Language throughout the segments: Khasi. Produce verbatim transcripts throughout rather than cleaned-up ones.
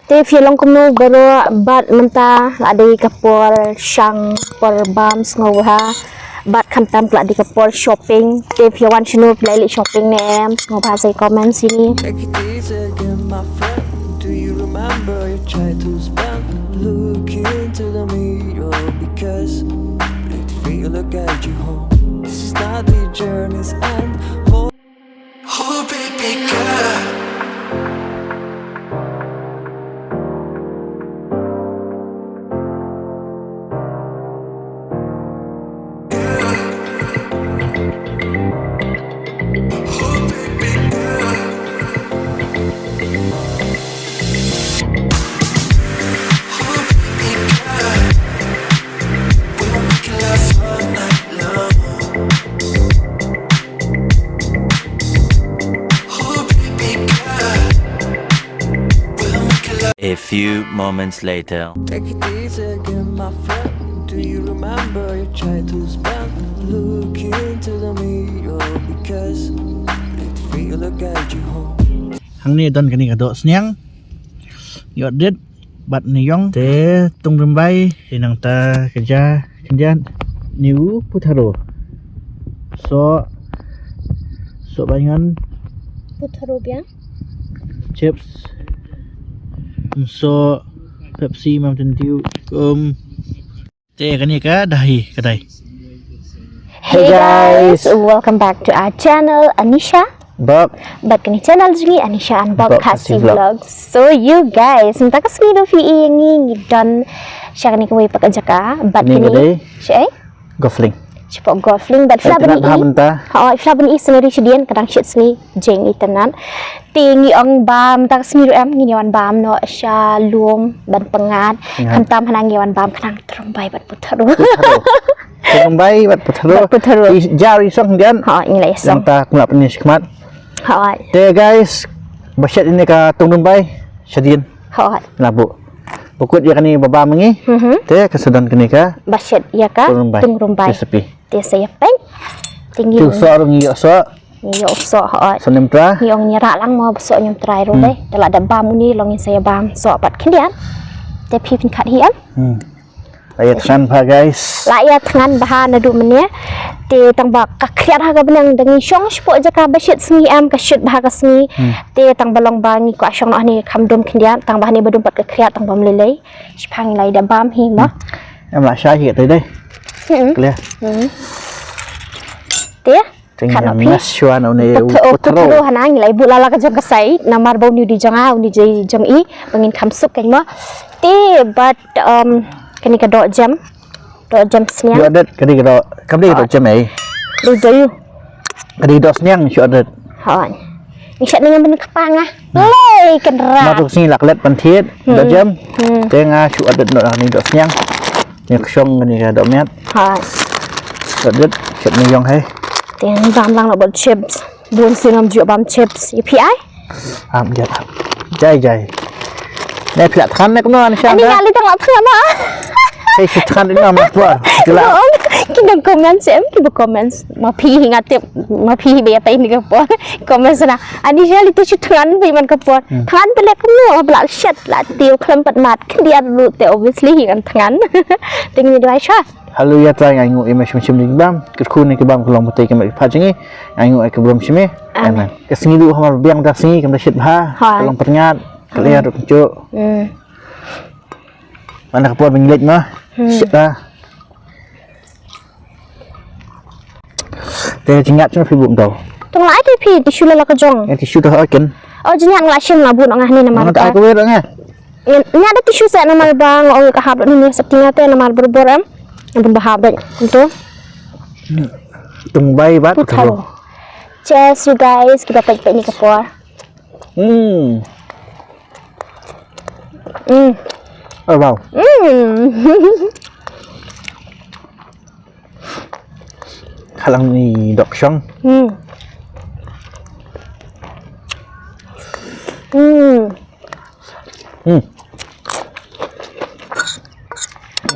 Te phi long kumno baroh, bad mynta la dei ka por shang, por bam sngewbha. Bad khamtam la dei ka por shopping. Te phi wan shano phi la leit shopping ne em, sngewbha sa comment shane. Take it easy again, my friend. Do you remember your childhood spent? Look into the mirror because it feel like guide you home. This is not the journey's end. Oh, oh, baby girl. A few moments later. Take it easy again, my friend. Do you remember your childhood spent? Look into the mirror because it feel like guide you home. Hangne don kane ka doh sniang. Ïoh dit bad ne ïong te tung rymbai te nangta ka ja khyndiat ne u putharo. So so baingan putharo biang. Chips. So Pepsi, Mountain Dew. Um. Te kane ka dai, ka dai. Hey guys, welcome back to our channel, Anisha. Bok. Bad kane channel jong ngi, Anisha and Bok Khasi Vlogs. So you guys, mynta ka sngi ruh phi ïohi ngi ngi don sha kane kawei pat ka jaka. Bad kane ka dei sha ei? Golf Link. Shapoh Golf Link bad phi lah ban ïohi. Ha, phi lah ban ïohi scenery shadien, ka dang shit sngi, jing itynnad. Te ngi ong ba mynta ka sngi ruh em ngin ïa wan bam noh sha lum ban pyngngad. Khamtam hana ngi ïa wan bam khnang tyrymbai bad putharo. Tyrymbai bad putharo. Bad putharo. Jar i song dian. Ha, ngi la ïa song. Mynta kumla pyni shikmat. Ha. Te guys, ba shet ïa kane ka tung rymbai shadien. Ha. Labu. Ba kut ïa kane ba bam ngi. Te ka sa don kane ka ba shet ïa ka tung rymbai. Te sa ïa peit. Te ngi ïoh soh ruh ngi ïoh soh. Ngi ïoh soh hooid. Soh niam trai. Ngi ong ngi rah lang mo ba soh niam trai ruh dei. Te lada bam une long ngin sa ïa bam soh pat khyndiat. Te phi phin khat hi em. La ïa thngan bha guys. La ïa thngan bha naduh mynne. Te tang ba ka khriat ha ka bneng da ngi shong shapoh jaka ba shit sngi em ka shit bha ka sngi. Te tang ba long ba ngi kwah shong noh hangne kham dum khyndiat tang ba hangne ba dum pat ka khriat tang ba mlei lei. Shipang lai da bam hi mo. Em la shai hi te dei. Clear. Te Kano phi? Shuwa na une putharo hana ngi lai buh la la ka jong ka sai namar ba une u dei jong nga une u dei jong i ba ngin kham suk kein mo. Te bad um kane ka doh jem. Doh jem sniang. Ïoh det kane ka doh kam dei ka doh jem ei. Dei dei u. Kane ka doh sniang ïoh det. Hooid. Ngi shet ngi ban kpa nga. Lei kan ra. Ma tu sngi lak let pan thied doh jem. Te nga shu adet noh kane doh sniang. Ngi kshong kane ka doh miat. Ha. Adet shet ngi ïong hai. Te ngi bam lang noh bad chips. Bun sien ngam ju bam chips. Ïa phi ai? Am jai. Jai jai. Ne phi la thngan ne kumno Anisha? Ani ngali tang la thngan na. Hei shu thngan ino ma por. Ki dang comment shem ki ba comment. Ma phi hi nga tip ma phi hi ba ïa tai ni ka por. Comment sa na. Ani jali te shu thngan ba man ka por. Thngan te lek kumno ba la shet la te u khlem pat mat khyndiat ruh te obviously hi ngan thngan. Te ngi dwai sha. Haleluya Trai ngai ngu ïa me shim shim ding bam. Kyrkhu ne ki bam ka long putei ka met ka phad jong ngi. Ngai ngu ïa ka bam shim. Amen. Ka sngi duh hamar biang da sngi kam da shit bha. Ka long pynïat. Ka leh ruh kynjuh. Mana ka por ba ngi leit ma. Shit bha. Te jingïap jong phi bun tau. Tong lai te phi tissue la la ka jong. Ïa tissue ta ha ken. Oh jingïap nga la shim la bun nga ni namar ka. Nga ta ka wer nga. Ïa da tissue sa namar ba nga ong ka hap ni sa tinga te namar berbor em. Bun ba hap dei. Tentu. Tung bai bat. Cheers you guys, kita pek pek ni ka por. Hmm. Hmm. Oh wow. Hmm. Khalang ni dok shong. Hmm. Hmm. Hmm.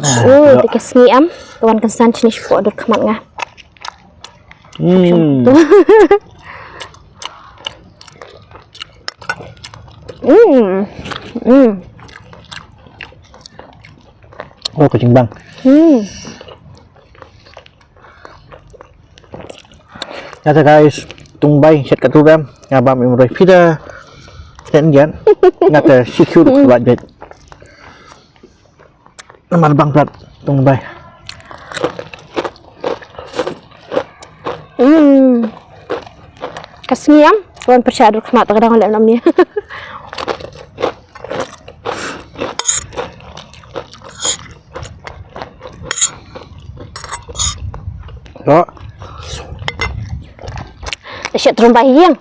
Uh, te ka sngi am, wan kan san chini shpo dot khmat nga. Hmm. Hmm. Hmm. Oh, ka jingbang. Hmm. Ïa te guys, tungbai shet katto ruh em. Nga bam im roi phi da. Shet ngan. Nga te shi kyu ruh ka bait bait. Namar bang plat tungbai. Hmm. Ka sngi em, wan pyrshah dur khmat ka dang lem nam ni. Ro. Shet trumbai ïeng.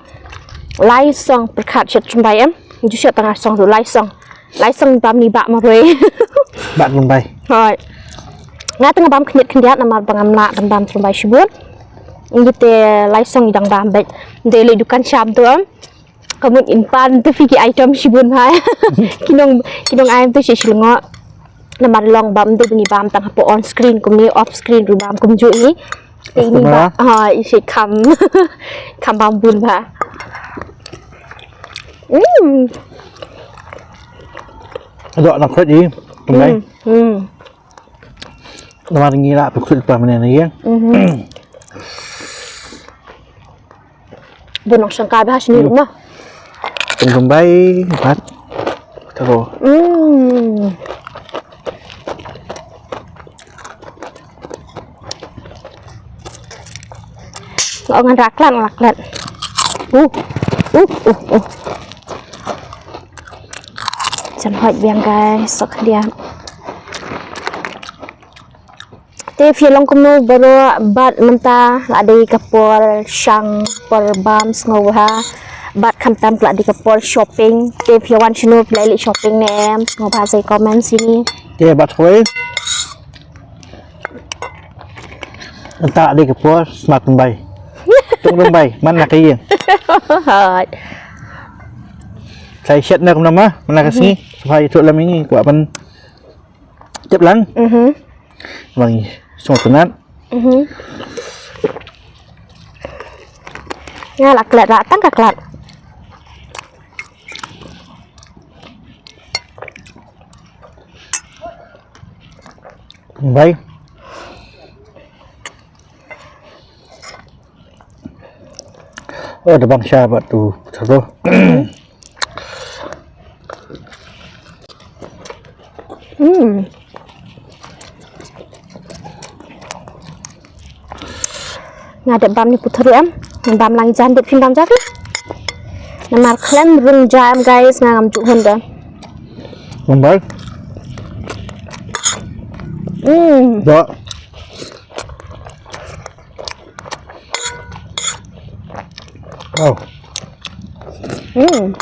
Lai song pyrkhat shet trumbai em. Ju shet tang song ruh lai song. Lai song bam ni bak marwei. Bak trumbai. Hoi. Nga tang bam khyndiat khyndiat namar ba ngam lah ban bam trumbai shibun. Ngi te lai song i dang bam bek. Dei le dukan sham tu em. Ka mut in pan tu phi ki item shibun bha. Ki nong, ki nong item tu shi shilngo. Namar long bam tu ngi bam tang hapoh on screen kumne off screen ruh bam kumjuh i. Te ini ba, ha, i shi kham, kham bam bun bha. Hmm. Dok na kret i, kumbai. Hmm. Hmm. Namar ngi la pukul pa mene na ïeng. Mhm. Bun nong shangka bha sini rumah. Teng kumbai, bat. Tero. Hmm. Oh, ngan raklat, ngan raklat. Uh, uh, uh, uh. Jan hoi biang guys, sok dia. Te phi long kumno baroh bad mynta la dei ka por shang por bam sngewbha bad khamtam la dei ka por shopping. Te phi wan shano phi la leit shopping ne em sngewbha sa comment sini. Te bad hoi. Mynta la dei ka por smat kumbai. Tung kumbai man na ka ïing. Hoi. Sa shet na kumno ma man na ka sngi. Sa ïathuh lam ïing kwah ban tip lang. Mhm. Bang sngewtynnat. Mhm. Nga la klet la tang ka klet. Bai. Oh, da bang sha bad tu. Satu. Hmm. Nga dep bam ni puthru em. Ngan bam lang jan dep phin bam ja phi. Namar khlem rung ja em guys, nga ngam ju hun da. Bam bai. Hmm. Da. Wow. Hmm.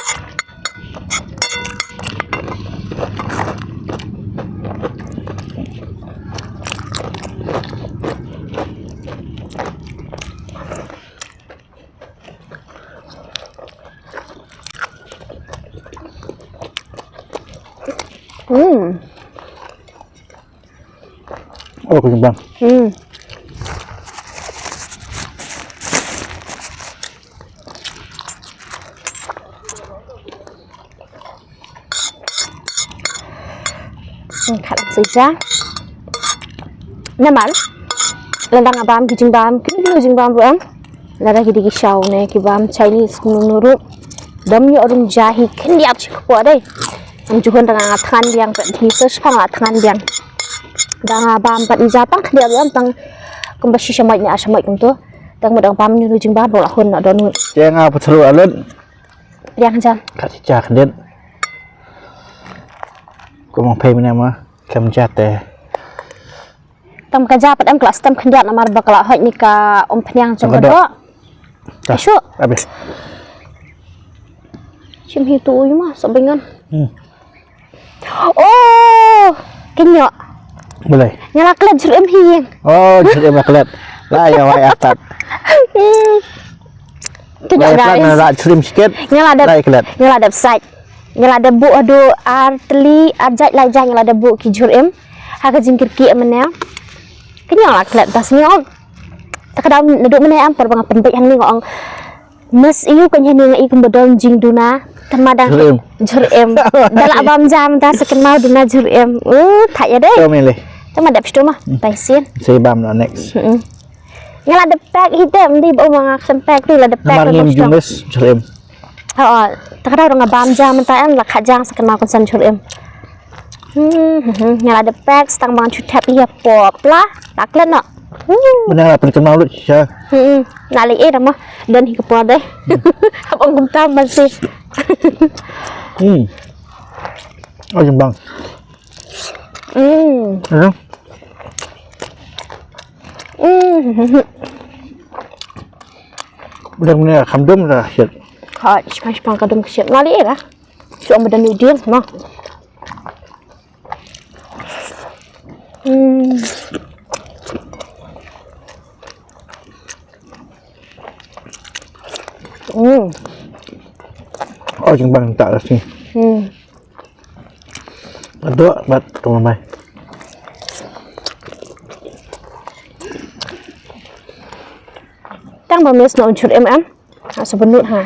Hmm. Oh, kenyang. Hmm. Hmm, khat sisa. Namar lada nga bam ki jingbam, kino kino jingbam ruh em. Lada ki dei ki shaw ne ki bam Chinese kumno ruh. Dom ïoh rum ja hi khyndiat shi kpoh dei. Am ju hun da nga thngan biang pet hi sa shipang la thngan biang. Da nga bam pat i ja tang khyndiat ruh em tang kumba shi shamoit ne ar shamoit kumto. Tang mut dang bam ni ruh jingbam ruh la hun na don. Te nga puthru alut. Biang jan. Ka chi ja khyndiat. Kumang phai mene ma kem ja te. Tam ka ja pat em ka la stem khyndiat namar ba ka la hoit ni ka um phniang jong ka doh. Shu. Abis. Shim hi tu yu ma sa bingan. Hmm. Oh, kenyok. Boleh. Nga la klet jur em hi. Oh, jur em la klet. La ya wai atat. Hmm. Kenyok guys. La klet na la jur em sikit. Nga la dep. La klet. Nga la dep sait. Nga la dep buh haduh ar tylli ar jait lai jait nga la dep buh ki jhur im. Ha ka jingkyrkieh mynne. Ka ñiang la klet bas ñiang. Ta ka daw naduh mynne em por ba nga pynbeit hangne nga ong. Mas ïu ka ñiang nga i kumba don jingduna. Tang ma dang jhur im. Jhur im. Da lah bam ja mynta sa kynmaw duna jhur im. Uh, thait ïa dei. Tang ma dep sdom ma. Tang sien. Sa bam noh next. Nga la dep pack hi te, ym dei ba ma nga khlem pack te, la dep pack. Namar ngim ju miss jhur im. Oh, ta ka daw nga bam ja mynta em, la kha jang sa kynmaw kynsan jhur im. Hmm, hmm, hmm. Nga la dep pack, sa tang ba ngan shu thep ïa pop la, la klet noh. Hmm. Mynta la pynkynmaw lut sha. Hmm, hmm. Nga la ïeh da ma, don hi ka por dei. Hap ong kumta ban si. Hmm. Oh, jong bang. Hmm. Hmm. Hmm. Udah mene kham dum dah shit. Ka shpang shpang ka dum ka shit. Ngali eh lah. Shu ong ba don ïa u dieng ma. Hmm. Hmm. Oh, jong bang tak lah sini. Hmm. Aduh, bat tong mai. Tang ba miss noh un jhur im em. Ha, sa bynnud ha.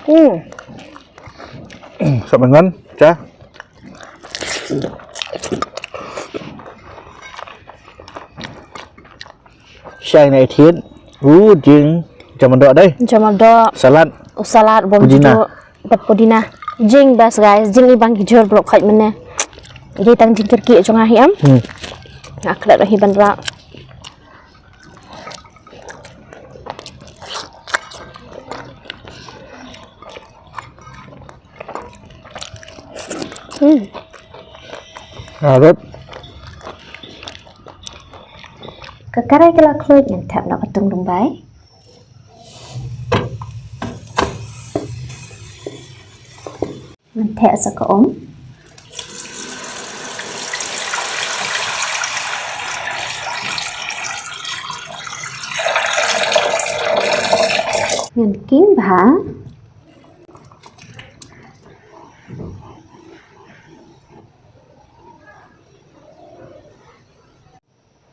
Hmm. Hmm, sa bynnud, cha. Shai na ithied. U jing jamadok dei. Jamadok. Salad. U salad bom pudina. Judu. Bad pudina. Jing best guys. Jing i bang ki jhur blok khait mene. Ïa tang jingkyrkieh jong nga hi em. Hmm. Nga klet hi ban rah. Hmm. Harut. Ka karai ka la khluit ngan thep noh ka tung dumbai. Ngan thep sa ka um. Ngan king bha.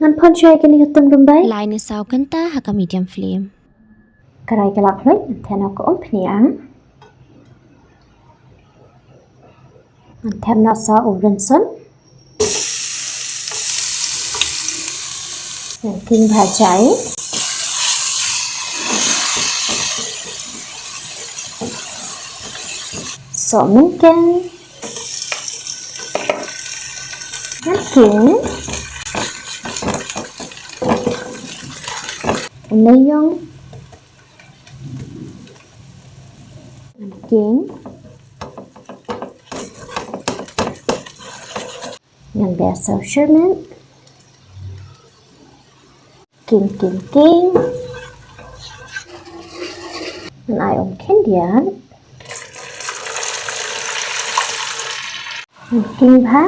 Ngan phon shuwa ïa kine ki tung dumbai. Lai ne saw kynta ha ka medium flame. Karai ka la khluit, ngan thep noh ka um phniang. Ngan thep noh sa u rynsun. Ngan king bha jai. Sohmynken. Ngan king. Neiïong. Ngan king. Ngan ber sa u shyrmit. King, king, king. Ngan ai um khyndiat. Ngan king bha.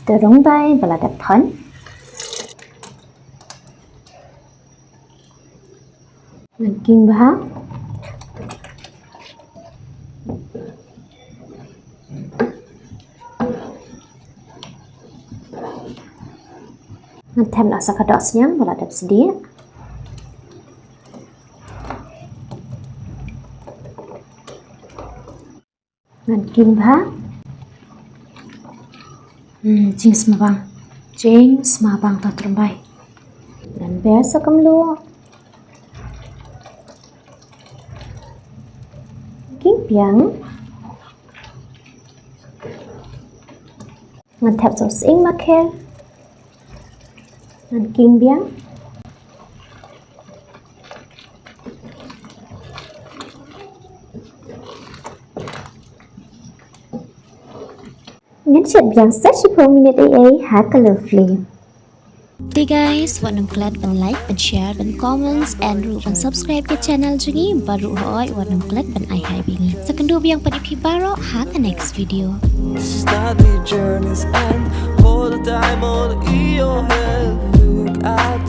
Te rung bai ba la dep phon. Ngan king bha. Ngan thep noh sa ka dohsniang ba la dep sdieh. Ngan king bha. Hmm, jingsma bang. Jingsma bang ta tyrbai. Ngan ber sa ka mluh. King biang. Ngan thep sa u sying makher. Ngan king biang. Ngan shet biang sa shiphew minit ei ei ha ka low flame. Te guys, wat nym klet ban like, ban share, ban comments, and ruh ban subscribe ka channel jong ngi, bad ruh hooid wat nym klet ban ai hai ba ngi. Sa kynduh biang pat ïa phi baroh ha ka next video. This is not the journey's end. Hold the diamond in your hand. Look at